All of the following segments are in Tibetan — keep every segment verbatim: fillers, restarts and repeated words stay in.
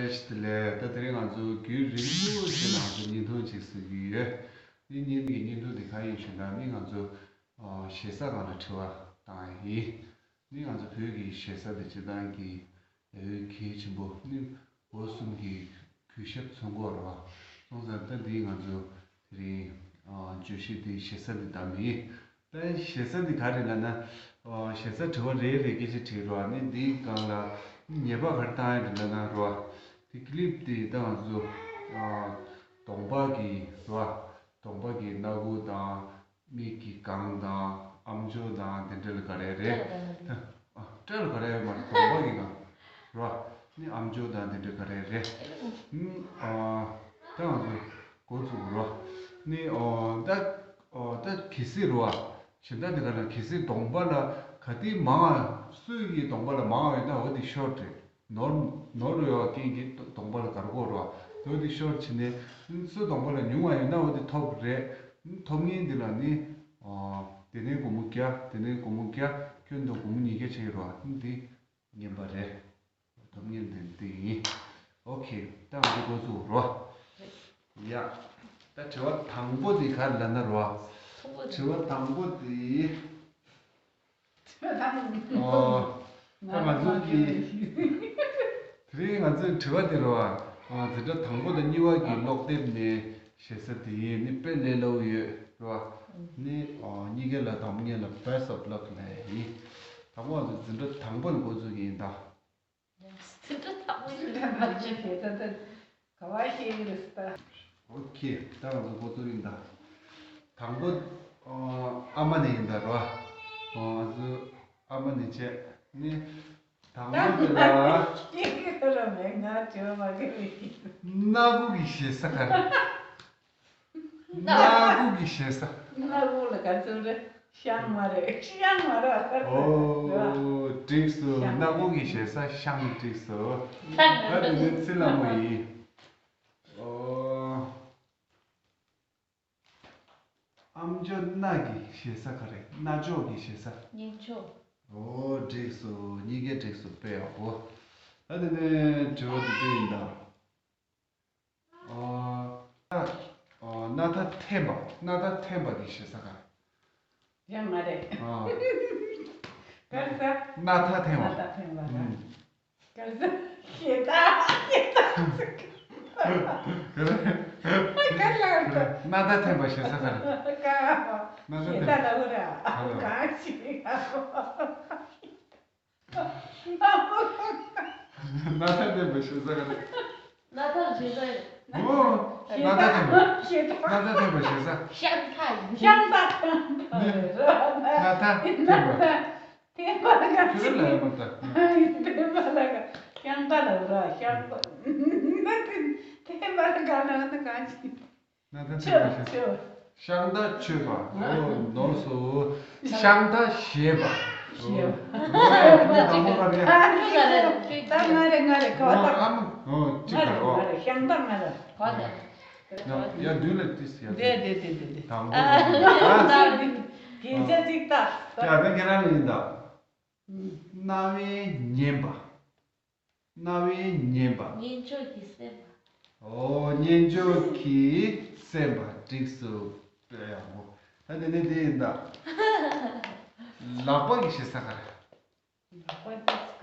ལགས། ད་དེ་རིང་ང་ཚོ་རྒྱུན་རིང་པོ་ཞིག་ནང་དུ་བརྙན་ཐུང་ཅིག་བཟོ་གི་ཡོད། འདི་ཉིན་གྱི་བརྙན་ཐུང་འདི་གང་ཡིན་ཞུ་ན། འདི་ང་ཚོ་ཨ་ཞེ་ས་སྒང་ལ་དྲི་བ་བཏང་ཡིན། འདི་ང་ཚོ་བོད་ཀྱི་ཞེ་ས་འདི་སྤྱིར་བཏང་གི་ཡ་ཡོད་གལ་ཆེན་པོ་ནི་སྒོ་གསུམ་གྱི་གུས་ཞབས་མཚོན་གོ་ར། སོང་ཙང་ད་འདི་ང་ཚོ་དེ་རིང་ཨ་བརྗོད་གཞི་འདི་ཞེ་ས་འདི་བདམས་ཡིན། ད་ཞེ་ས་འདི་ག་རེ་ལབ་ན། ཨོ། ཞེ་ས་དྲི་བ་རེ་རེ་སྐད་ཆ་དྲིས་རོགས། ནི་འདིའི་སྒང་ལ་ཉེས་པ་ག་རེ་བཏང་ཡ་རེད་ལབ་ན་རོགས། དེ་ཀི་ལིབ་དེ་ད་ང་ཚོ་ཨ་གདོང་པ་གི་རོགས། གདོང་པ་གི་སྣ་ཁུག་དང་མིག་གི་སྒང་དང་ཨམ་ཅོག་དང་དེ་འདྲ་ལ་ག་རེ་རེད། ད་ཨ་སྐྲ་ལ་ག་རེ་ཡོད་མ་རེད། གདོང་པ་གི་སྒང་རོགས། ནི་ཨམ་ཅོག་དང་དེ་འདྲ་ག་རེ་རེད། ཨ་ད་ང་ཚོ་འགོ་བཙུགས་རོགས། ནི་ཨོ་ད་ཨོ་ད་གལ་སྲིད་རོགས། གཞན་དག་དེ་ག་ལ་གལ་སྲིད་གདོང་པ་ལ་ག་དེ་མང་ང་། སུ་ཡི་གདོང་པ་ལ་མང་ང་ཡོད་ན་འོ་དེ་ཤོར་རེད། ནོར་ནོར་ཡོད་མཁན་གྱི་གདོང་པ་ལ་གར་གོ་རོགས། འོ་དེ་ཤོར་བྱས་ནས་སུ་གདོང་པ་ལ་ཉུང་ང་ཡོད་ན་འོ་དེ་ཐོབ་རེད། ཐོབ་མཁན་དེ་ལ་ནི་ཨོ་དེ་ནས་སྒོར་མོ་བརྒྱ། དེ་ནས་སྒོར་མོ་བརྒྱ། ཁྱོན་བསྡོམས་སྒོར་མོ་ཉིས་བརྒྱ་ཆགས་ཀྱི་རོགས། འདི་ངན་པ་རེད། སྡོམ་ངན་དེ་འདི་ཡིན། ཨོ་ཁེ། ད་ང་ཚོ་འགོ་བཙུགས་རོགས། ཡ། ད་དྲི་བ་དང་པོ་དེ་ག་རེ་ལབ་ན་རོགས། དྲི་བ་དང་པོ་དེ། ཨོ། ད་ང་ཚོ་གི་དེ་རིང་ང་ཚོའི་དྲི་བ་དེ་རོགས། ཨ་འཛིན་གྲྭ་དང་པོ་དང་གཉིས་པ་གི་ཀློག་དེབ་ནས་ཞེ་ས་དེ་ཡིན། ནི་དཔེ་ལས་སླ་པོ་ཡོད་རོགས། ནི་ཨོ་གཉིས་ཀ་ལ་སྡོམ་ངན་ལ་best of luck ལབ་ཡིན། དང་པོ་ང་ཚོ་འཛིན་གྲྭ་དང་པོ་ནས་འགོ་བཙུགས་ཀྱི་ཡིན་ད། ཚིག་འབྲུ་དག་པོ་ཞིག་ལ་མ་བརྗེད་པའི་ད་ལྟ་ག་བ་ཤེས་ཀྱི་རེད་ད། ཨོ་ཁེ། ད་ང་ཚོ་འགོ་བཙུགས་ཡིན་ད། དང་པོ་ཨ་མ་ནས་ཡིན་ད་རོ། ང་ཚོ་ཨ་མ་ནས་བྱས་ནི་དང་པོ་དེ་ལ། ཤེས་ཀྱི་རེད་མེད་ང་དྲི་བ་མ་གི་རེད། སྣ་ཁུག་གི་ཞེ་ས་ག་རེ། སྣ་ཁུག་གི་ཞེ་ས། སྣ་ཁུག་ལ་ག་ཚོད་རེད། ཤང་མ་རེད། ཤང་མ་རེད། ཨོ་འགྲིག་སོང་། སྣ་ཁུག་གི་ཞེ་ས་ཤང་འགྲིག་སོང་། ད་དེ་ནས་ཚེ་ལྷ་མོ་ཡིན། ཨོ། ཨམ་ཅོག་སྣ་གི་ཞེ་ས་ག་རེ། སྣ་ཅོག་གི་ཞེ་ས། སྙན་ཅོག་ཨོ་འགྲིག་སོང་། གཉིས་ཀ་འགྲིག་སོང་། དཔེ་ཡག་པོ། ད་དེ་ནས་དྲི་བ་དེ་འདི་ཡིན་ད། ཨོ། ཨོ། སྣ་ཐ་འཐེན་པ། སྣ་ཐ་འཐེན་པ་གི་ཞེ་ས་ག་ཡང་མ་རེད། ཨོ། ག་རེ་ཟེར། སྣ་ཐ་འཐེན་པ། སྣ་ཐ་འཐེན་པ་ན། ཨུམ། ག་རེ་ཟེར། ཞེ་ད། ཞེ་ད། ག་རེ། ག་རེ་ལ་ག་རེ། སྣ་ཐ་འཐེན་པ་ཞེ་ས་ག་རེ། ག་སྣ་ཐ་ཞེ་འཐེན་ད་པ། ལ་འུ་ར། ག་ལ། གང་ཞིག་སྣ་ཐ་འཐེན་པའི་ཞེ་ས་ག་རེ། སྣ་ཐ་ཞེ་ས་ཡིན། ཨོ། སྣ་ཐ་འཐེན་པ། སྣ་ཐ་འཐེན་པའི་ཞེ་ས། ཤང་ཐ་ཡིན། ཤང་ཐ་འཐེན་པ་རེད། སྣ་ཐ་འཐེན་པ། འཐེན་པ་ལ་ག་ཁྱོད་རང་ལ་ཡང་མ་ལྟ། འཐེན་པ་ལ་ག་ཤང་ཐ་ལ་ར་ཤང་ཐ། འཐེན་པ་ལ་ག་ན་ན་གང་ཞིག་སྣ་ཐ་འཐེན་པ་ཞེ་ས། ཆོས། ཤང་ཐ་ཆོས་པ། ཨོ་ནོར་སོང་། ཤང་ཐ་ཞེས་པ། ཞེས་པ། ཨོ་ནོར་ཡ་ཁྱོད་དང་པོ་ལ་རེད། ད་ང་རེད། ང་རེད། ག་བ་ད། ཨ་མ། ཨོ་གཅིག་ང་རེད། ག་རོ། ང་རེད། ཤང་ཐ་ང་རེད། ག་བ་ད། ཡ་ཡ་མདུན་ལ་ཏིས་ཡ། དེ་དེ་དེ་དེ་དེ། དང་པོ་ཨ་དེ་དེ། ཨ་དེ་དེ། དེ་ཆ་གཅིག་ད། ཡ་ད་ཁྱེད་རང་ལ་ཡིན་ད། རྣ་བས་ཉན་པ། རྣ་བས་ཉན་པ། སྙན་ཅོག་གིས་གསན་པ། ཨོ་སྙན་ཅོག་གིས་གསན་པ། འགྲིག་སོང་། དཔེ་ཡག་པོ། ད་དེ་ནས་དེ་ཡིན་ད། ལག་པ་གི་ཞེ་ས་ག་རེ། ལག་པ་དེ་ཀ་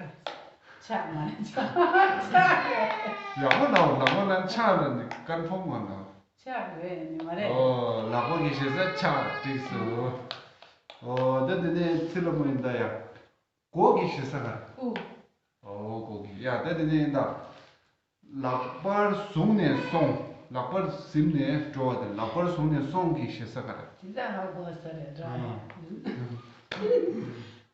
ཕྱག་མ་རེད། ཕྱག་རེད། ཡག་པོ་ལབ། ལག་པ་ལ་ཕྱག་ལ་ནི་ཀན་ཕོམ་མ་ལབ། ཕྱག་རེད་ནི་མ་རེད། ཨོ་ལག་པ་གི་ཞེ་ས་ཕྱག། འགྲིག་སོང་། ཨོ་ད་དེ་ནས་ཚེ་ལྷ་མོ་ཡིན་ད་ཡ། མགོ་གི་ཞེ་ས་ག་རེ། དབུ། ཨོ་མགོ་གི། ཡ་ད་དེ་ནས་ཡིན་ད། ལག་པར་བཟུང་ནས་སོང་། ལག་པར་ཟིན་ནས་འགྲོ་བ་དེ། ལག་པར་བཟུང་ནས་སོང་གི་ཞེ་ས་ག་རེ། དེ་ད་ཧ་གོ་ས་རེད་ར། ཨ།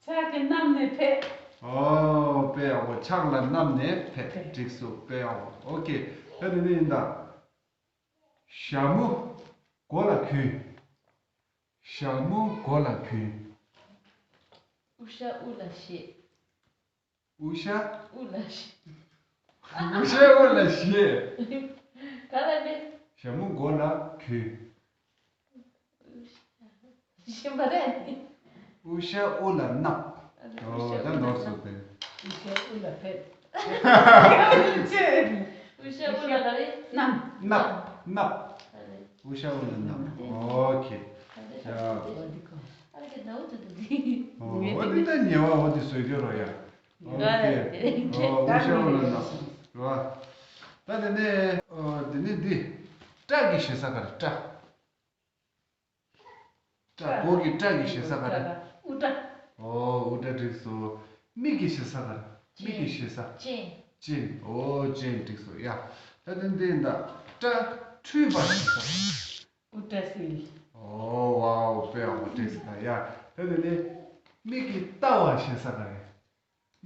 ཕྱག་གིས་བསྣམས་ནས་ཕེབས། ཨོ་དཔེ་ཡག་པོ། ཕྱག་ལ་བསྣམས་ནས་ཕེབས། ཕེབས། འགྲིག་སོང་། དཔེ་ཡག་པོ། ཨོ་ཁེ། ད་དེ་ནས་ཡིན་ད། ཞྭ་མོ་མགོ་ལ་གྱོན། ཞྭ་མོ་མགོ་ལ་གྱོན། དབུ་ཞྭ་དབུ་ལ་བཞེས། དབུ་ཞྭ། དབུ་ལ་བཞེས། དབུ་ཞྭ་དབུ་ལ་བཞེས། ག་ལ་མེད། ཞྭ་མོ་མགོ་ལ་གྱོན། ཤེས་པ་རེད། དབུ་ཞྭ་དབུ་ལ་མནབས། ཨོ་ད་ནོར་སོང་སྟེ། དབུ་ཞྭ་དབུ་ལ་ཕེབས། ཅེས། ནབ། ནབ། ཨུ་ཤ་ཨུ་ལ་ནབ། ཨོ་ཁེ། ཡ། ཨོ་འདི་ད་ཉེ་བ་འོ་འདི་བཟོས་རྒྱུ་རོ་ཡ། ཨོ་ཁེ། ཨོ་ཨུ་ཤ་ཨུ་ལ་ནབ། རོ། ད་དེ་ནས་ཨོ་དེ་ནས་འདི། སྐྲ་གི་ཞེ་ས་ག་རེ། སྐྲ། སྐྲ། སྒོ་གི་སྐྲ་གི་ཞེ་ས་ག་རེ། དབུ་སྐྲ། ཨོ་དབུ་སྐྲ་འགྲིག་སོང་། མིག་གི་ཞེ་ས་ག་རེ། མིག་གི་ཞེ་ས། སྤྱན། སྤྱན། ཨོ་སྤྱན་འགྲིག་སོང་ཡ། ད་དེ་འདི་ད། སྐྲ། འཁྲུས་པ་ཞེ་ས། དབུ་སྐྲ་སེལ། ཨོ་ཝའོ་དཔེ་ཡག་པོ་འགྲིག་སོང་ད་ཡ། ད་དེ་འདི། མིག་གི་ལྟ་བ་ཞེ་ས་ག་རེ།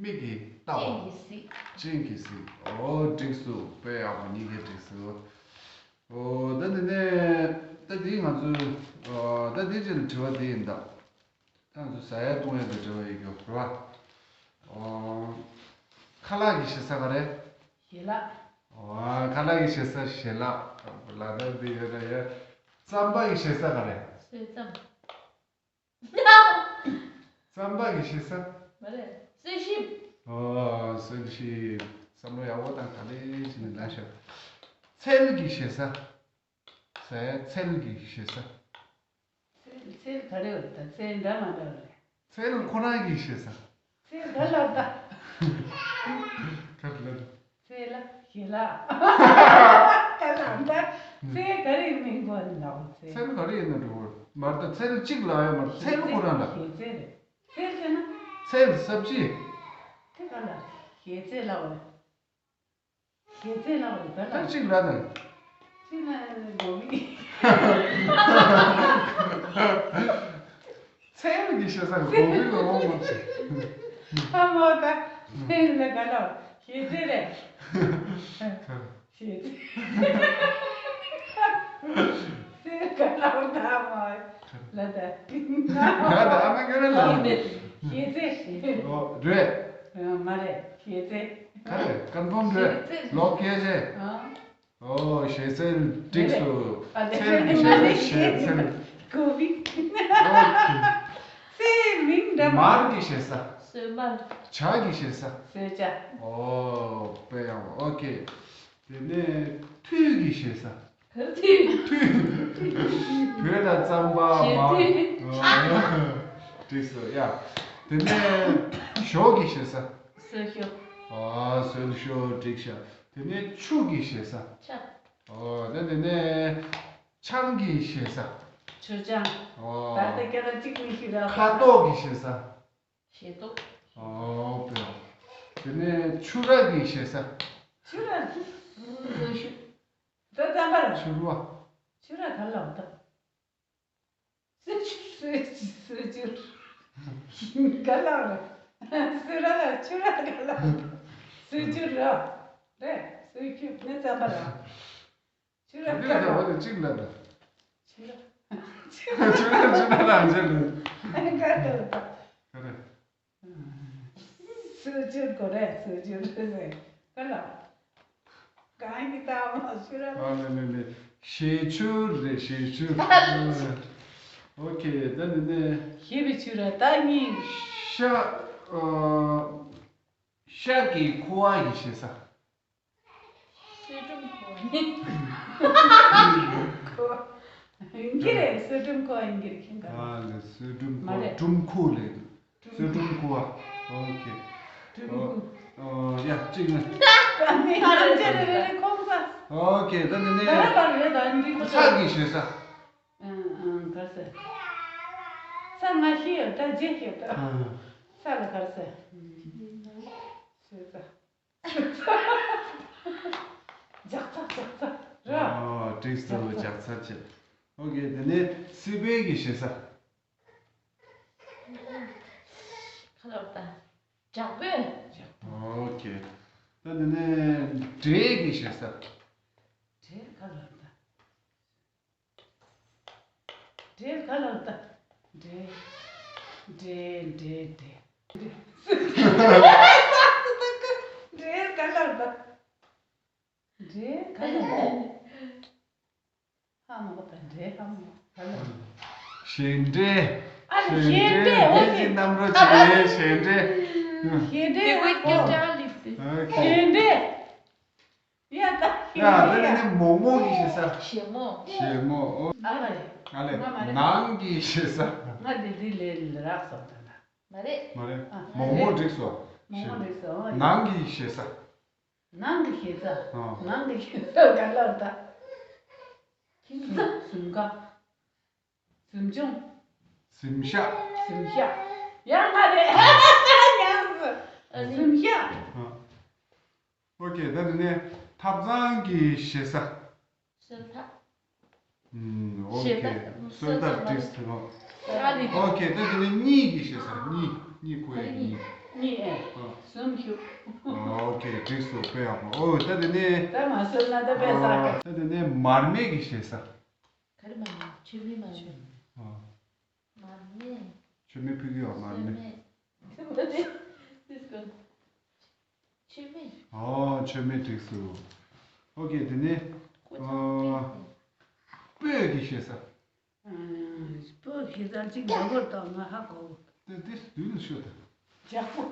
མིག་གི་ལྟ་བ། སྤྱན་གྱིས་གཟིགས། སྤྱན་གྱིས་གཟིགས། ཨོ་འགྲིག་སོང་། དཔེ་ཡག་པོ་གཉིས་ཀ་འགྲིག་སོང་། ཨོ་ད་དེ་ནས་ད་དེ་ང་ཚོས་ཨོ་ད་དེ་རྗེས་ལ་དྲི་བ་དེ་ཡིན་ད། ད་ང་ཚོ་ཟ་ཡ་བཏུང་ཡ་དེ་འབྲེལ་བ་ཡོད་རྒྱུ་རེད་བ། ཨོ་ཁ་ལག་གི་ཞེ་ས་ག་རེ། ཞལ་ལག། ཨོ་ཁ་ལག་གི་ཞེ་ས་ཞལ་ལག་ལ་ད་དེ་ཡོད་ད་ཡ། རྩམ་པ་གི་ཞེ་ས་ག་རེ། གསོད་རྩམ། རྩམ་པ་གི་ཞེ་ས། མ་རེད། གསོན་ཤིང་། ཨོ་གསོན་ཤིང་། བསམ་བློ་ཡག་པོ་བཏང་། ག་ལེ་ཞིག་ནས་ལ་ཤོག་ཚལ་གི་ཞེ་ས། ཚལ། ཚལ་གི་ཞེ་ས། ཚལ། ཚལ་ག་རེ་ཡོད་ད། ཚལ་འདྲ་མ་འདྲ་རེད། ཚལ་ཁོ་རང་གི་ཞེ་ས། ཚལ་ག་ལ་ད། ག་ལ། ཚལ་ལ་ཞེ་ལ། ག་ལ་ད། ཚལ་ག་རེ་མིང་གོ་ལ་ཚལ། ཚལ་ག་རེ་ཡིན་ན་འགྲོ་གི་མ་རེད་ད། ཚལ་གཅིག་ལ་ཡོད་མ་རེད། ཚལ་ཁོ་རང་ལ། ཞེ་ཚལ་རེད། ཚལ་ཟེར་ན། ཚལ་སབ་ཇི། དེ་ག་ལ་ཞེ་ཚལ་ལ་བ། ཞེ་ཚལ་ལ་བ་ག་ལ། ད་གཅིག་ལ་ད། གཅིག་ལ་གོ་བི། ཚལ་གྱི་ཞེ་ས་གོ་བི་ལ་འོང་མ་ཆེ། ཨ་མོ་ད། ཚལ་ལ་ག་ལ་ཞེ་ཚལ་རེད། ཞེ་ཚལ། ཚལ་ག་ལ་འོང་ད་མོ། ལ་ད། ང་ད་ཨ་མ་ག་རེ་ལ། ཞེ་ཚལ། ཨོ་རེད། མ་རེད། ཞེ་ཚལ། ག་རེ་ཀན་ཕོམ་རེད། ལོག་སྐད་ཆ། ཨོ་ཞེ་ཚལ་འགྲིག་སོང་། ཚལ་གྱི་ཞེ་ས་ཞེ་ཚལ། གོ་བི། ཨོ་ཁེ། ཚལ་མིང་འདྲ་མ། མར་གྱི་ཞེ་ས། སོས་མར། ཇ་གྱི་ཞེ་ས། སོས་ཇ། ཨོ་དཔེ་ཡག་པོ། ཨོ་ཁེ། དེ་ནས་ཐུད་ཀྱི་ཞེ་ས། ག་རེ་ཐུད། ཐུད། བོད་ལ་རྩམ་པ། ཞེ་མར། ཐུད། ཨོ་འགྲིག་སོང་ཡ། དེ་ནས་ཞོ་གི་ཞེ་ས། སོལ་ཞོ། ཨོ་སོལ་ཞོ་འགྲིག་ཤག་དེ་ནས་ཆུ་གི་ཞེ་ས། ཆབ། ཨོ་ད་དེ་ནས་ཆང་གི་ཞེ་ས། ཆུ་ཆང་། ཨོ། ད་ལྟ་སྐད་ཆ་གཅིག་མི་ཤེས་ར། ཁ་དོག་གི་ཞེ་ས། ཞལ་ཏོག་ཨོ་དཔེ། དེ་ནས་ཆུ་ར་གི་ཞེ་ས། ཆུ་ར། སོ་ཞུ། ད་རྩམ་པ་ར། ཆུ་ར། ཆུ་ར་ག་ལ་འོང་ད། སོ་ཆུ་སོ་ཆུ་སོ་ཆུ། ག་ལ་ར། སོ་ར་ལ་ཆུ་ར་ག་ལ། སོ་ཆུ་ར། རེད། སོ་ཆུ་ནི་རྩམ་པ་ར། ཆུ་ར་ག་ལ། འདི་ལ་འོ་དེ་གཅིག་ལ་ད། ཆུ་ར། ཆུ་ར་ཆུ་ར་རང་ཆུ་ར། ག་ལ་ད། ག་རེ། སོ་ཆུ་གོ་རེད། སོ་ཆུ་རེད་ཟེར་ག་ལ། གང་གི་ད་མ་ཆུ་ར། ཨ་ནི་ནི་ནི། ཞེ་ཆུ་རེད། ཞེ་ཆུ། ཨོ་ཁེ། ད་ནི་ནི། ཞེ་བའི་ཆུ་ར་ད་གཉིས། ཤ། ཨ། ཤ་གི་ཁུ་བ་ཡི་ཞེ་ས། གསོལ་ཀྲུམ་ཁུ་བ་ནི། ཁུ་བ། ཡིན་གྱི་རེད། གསོལ་ཀྲུམ་ཁུ་བ་ཡིན་གྱི་རེད། ཁྱེད་ག་ལ། ཨ་ནི་གསོལ་ཀྲུམ་ཁུ་བ། མ་རེད། ཀྲུམ་ཁུ་ལས། གསོལ་ཀྲུམ་ཁུ་བ། ཨོ་ཁེ། ཀྲུམ་ཁུ། ཨོ་ཡ་གཅིག་ནི། ད་ནི་ཁ་ལ་ཅི་རེད་རེད་རེད་ཁོང་ས། ཨོ་ཁེ། ད་ནི་ནི། ད་ལ་པར་རེད། ད་འདི་ཁོ་ཚ་གི་ཞེ་ས། ཨང་ཨང་། ག་རེ་ཟེར། ས་ང་ཤི་ཡོད་ད་རྗེས་ཤི་ཡོད་ད། ཨང་། ས་ལ་ག་རེ་ཟེར། ཟེར་ད། ཇག་ཚ། ཇག་ཚ་ར། ཨོ་འགྲིག་སོང་། ཇག་ཚ་བྱས། ཨོ་ཁེ། དེ་ནས་སི་པན་གྱི་ཞེ་ས། ག་ལ་བ་ད། ཇག་པོས། ཨོ་ཁེ། ད་དེ་ནས་འབྲས་ཀྱི་ཞེ་ས། འབྲས་ག་ལ་བ་ད། འབྲས་ག་ལ་བ་ད། འབྲས། འབྲས། འབྲས། འབྲས། འབྲས་ག་ལ་བ་ད། འབྲས་ག་ལ་བ་ད། ཧ་མ་གོ་ད། འབྲས་ཧ་མ་གོ་ག་ལ་བ་ད། ཞལ་འབྲས། ཨ་ཞལ་འབྲས། ཞལ་འབྲས། ཨོ་ཁེ། བོད་ཀྱི་གནམ་གྲུ་ཆེ་བའི་ཞལ་འབྲས། ཞལ་འབྲས། ཨོ་ཁེ། ཞལ་འབྲས། ཡ་ད་ཡ་ད་ནི་ནི་མོག་མོག་གི་ཞེ་ས། ཞེ་མོ། ཞེ་མོ། ཨོ། ཨ་ལ་རེད། ཨ་ལས། ང་མ་རེད། ནང་གི་ཞེ་ས། ང་འདི་འདི་ལས་ལ་རག་སོང་ད་ད། མ་རེད། མ་རེད། ཨ། མོག་མོག་འགྲིག་སོང་། མོག་མོག་འགྲིག་སོང་། ནང་གི་ཞེ་ས། ནང་གི་ཞེ་ས། ཨ། ནང་གི་ཞེ་ས་ག་ལ་ད། ཁྱིམ་ས། ཟུམ་ཁ། གཟིམ་ཆུང་། གཟིམ་ཤག་གཟིམ་ཤག་ཡང་མ་རེད། ཡང་སོ། གཟིམ་ཤག་ཨ། ཨོ་ཁེ། ད་དེ་ནས་ཐབ་ཚང་གི་ཞེ་ས། གསོལ་ཐབ། ཨུམ། ཨོ་ཁེ། གསོལ་ཐབ་འགྲིག་སོང་། ཨོ་ཁེ། ད་དེ་ནས་གཉིད་ཀྱི་ཞེ་ས། གཉིད། གཉིད་ཁུག་ཡ་གཉིད། གཉིད་ཨེ། ཨ། གཟིམ་ཤག་ཨོ་ཁེ། འགྲིག་སོང་། དཔེ་ཡག་པོ། ཨོ་ད་དེ་ནས། ད་མ་གསོལ་ན་ད་དཔེ་བསགས། ད་དེ་ནས་མར་མེ་གི་ཞེ་ས། ག་རེ་མར་མེ། མཆོད་མེ་མར་མེ། ཨ། མར་མེ། མཆོད་མེ་ཕུལ་གྱི་ཡོད། མར་མེ། མཆོད་མེ། མཆོད་མེ། ཨ། མཆོད་མེ་འགྲིག་སོང་། ཨོ་ཁེ། དེ་ནས། ཨ། སྤོས་ཀྱི་ཞེ་ས། སྤོས་ཞེ་ས་གཅིག་མ་གོ་ད་ང་ཧ་གོ། དེ་དེ་དུས་ལ་ཤོད་ད། ཇག་པོ།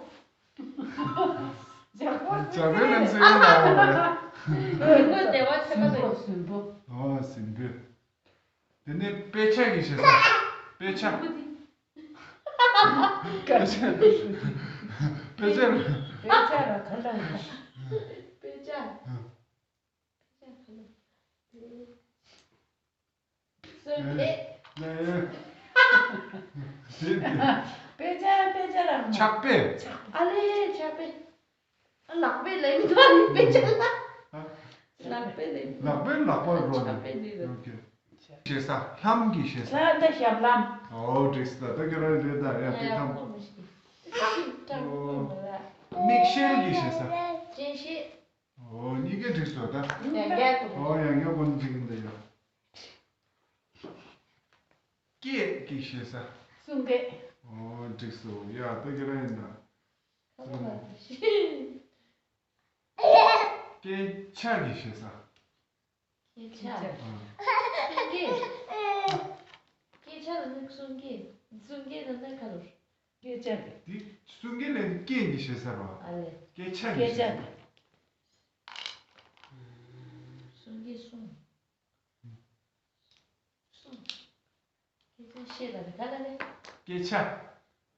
ཇག་པོ། ཇག་པོའི་ལན་ཟེར་ཡོད་ལ། ཟིན་པོ་བདེ་བ་ཆེན་པོ། ཟིན་པོ། ཨ། ཟིན་པོ། དེ་ནས་དཔེ་ཆ་གི་ཞེ་ས། དཔེ་ཆ། དཔེ་ཆ། དཔེ་ཆ་ལ། དཔེ་ཆ་ལ་ག་འདྲ་ཡིན། དཔེ་ཆ། དཔེ་ཆ་ག་ལ། སོན་ཕེ། དཔེ་ཆ། དཔེ་ཆ་ལ། ཕྱག་དཔེ། ཨ་ལེ་ཕྱག་དཔེ། ལག་པས་ལེན་མི་འདུག་དཔེ་ཆ་ལ། ལག་པས་ལེན། ལག་པས་ལག་པར་རོལ་ནས། ཕྱག་དཔེ་འདི་རེད། ཨོ་ཁེ། ཞེ་ས། ལྷམ་གྱི་ཞེ་ས། ལྷམ་ད་ཞབས་ལྷམ། ཨོ་འགྲིག་སོང་། ད་ད་ག་རང་རེད། ད་ཡ་དཔེ་ཐམ། ཨོ། མིག་ཤེལ་གྱི་ཞེ་ས། སྤྱན་ཤེལ། ཨོ་གཉིས་ཀ་འགྲིག་སོང་ད། ཡང་བསྐྱར་དགོས། ཨོ་ཡང་བསྐྱར་དགོས་ནི་འགྲིག་གི་འདུག་ཡ། སྐད་ཀྱི་ཞེ་ས། གསུང་སྐད། ཨོ་འགྲིག་སོང་། ཡ་ད་ག་རང་ཡིན་ད། ཁ་ལོ་བ། སྐད་ཆ་གི་ཞེ་ས། སྐད་ཆ། ཨ། གསུང་སྐད། སྐད་ཆ་ལ་ནི་གསུང་སྐད། གསུང་སྐད་ལ་ནི་ཁ་ལོ། སྐད་ཆ་གི། འདི་གསུང་སྐད་ལ་ནི་སྐད་ཀྱི་ཞེ་ས་རེད་བ། ཨ་ལེ། སྐད་ཆ་གི་སྐད་ཆ་ཞེ་ས། གི། གསུང་སྐད་གསུང་། གསུང་། སྐད་ཆ་བཤད་ལ་ནི་ག་ལ་ནི། སྐད་ཆ།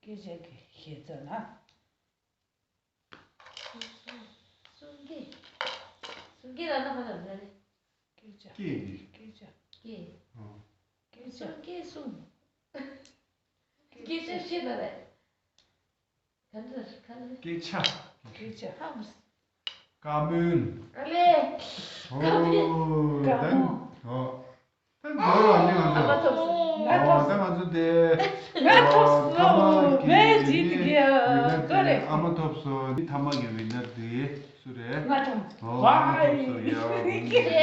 སྐད་ཆ་གི་ཞེ་ས་ན། གསུང་སྐད། གསུང་སྐད་ལ་ན་ཧ་ལ་ན་རེ། སྐད་ཆ། སྐད་ཀྱི། སྐད་ཆ། སྐད། ཨ། སྐད་ཆ། གསུང་སྐད་གསུང་། སྐད་ཆ་བཤད་ན་རེ། ག་འདྲ་ག་ལ་རེ། སྐད་ཆ། སྐད་ཆ། ཧམ། བཀའ་མོལ། ཨ་ལེ། ཨོ། བཀའ་མོལ། ད། ཨོ། ད་འགྲོ་རོགས་ནི་ང་ཚོ། ཨ་མ་ཐོབ་སོང་། ང་ཨོ་ཐོབ་ད་ང་ཚོ་དེ། ང་ཐོབ་སོང་། ཨོ་ཀ་མ་གི་ངས་བྱིན་གི་ཡ། ཀ་རེ། ཨ་མ་ཐོབ་སོང་། ནི་ཐ་མ་གི་ཝི་ནར་དེ་སུ་རེད། ང་ཐོབ། ཨོ་ཨ་མ་ཐོབ་སོང་ཡ། ཡེ།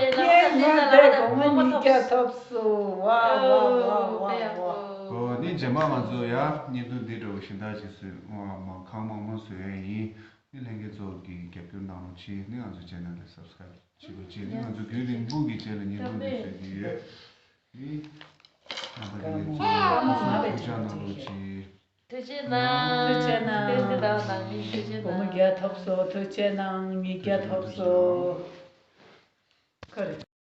ཡེ། ང་དེ་གོང་མ་ཉིས་བརྒྱ་ཐོབ་སོང་། ཝ་ཝ་ཝ་ཝ་ཝ། ཨོ་ནི་རྗེས་མ་ང་ཚོ་ཡ་བརྙན་ཐུང་འདི་འདྲ་བོ་གཞན་དག་ཅིག་བཟོས། ཨོ་མ་གང་མང་མང་བཟོ་ཡ་ཡིན། ནི་ལྷན་རྒྱས་ཚོ་གི་རྒྱབ་སྐྱོར་གནང་རོགས་གྱིས། ནི་ང་ཚོ་ཆེ་ནལ་ལ་སབ་སི་ཀ་རེབ་བྱེད་རོགས་གྱིས། ནི་ང་ཚོ་རྒྱུན་རིང་པོ་གི་རྗེས་ལ་བརྙན་ཐུང་འདི་བཟོས་ཀྱི་ཡོད། ནི་རྣམ་པ་ལྷན་རྒྱས་ཚོ་ཐུགས་སྣང་གནང་རོགས་གྱིས། ཐུགས་རྗེ་ཆེ་གནང་། ཐུགས་རྗེ་ཆེ་གནང་། བསྟན་འཛིན་ཟླ་བ་ནང་མི་ཐུགས་རྗེ་གནང་། སྒོར་མོ་བརྒྱ་ཐོབ་སོང་། ཐུགས་རྗེ་གནང་། ཉིས་བརྒྱ་ཐོབ་སོང་། ཁ་རེ།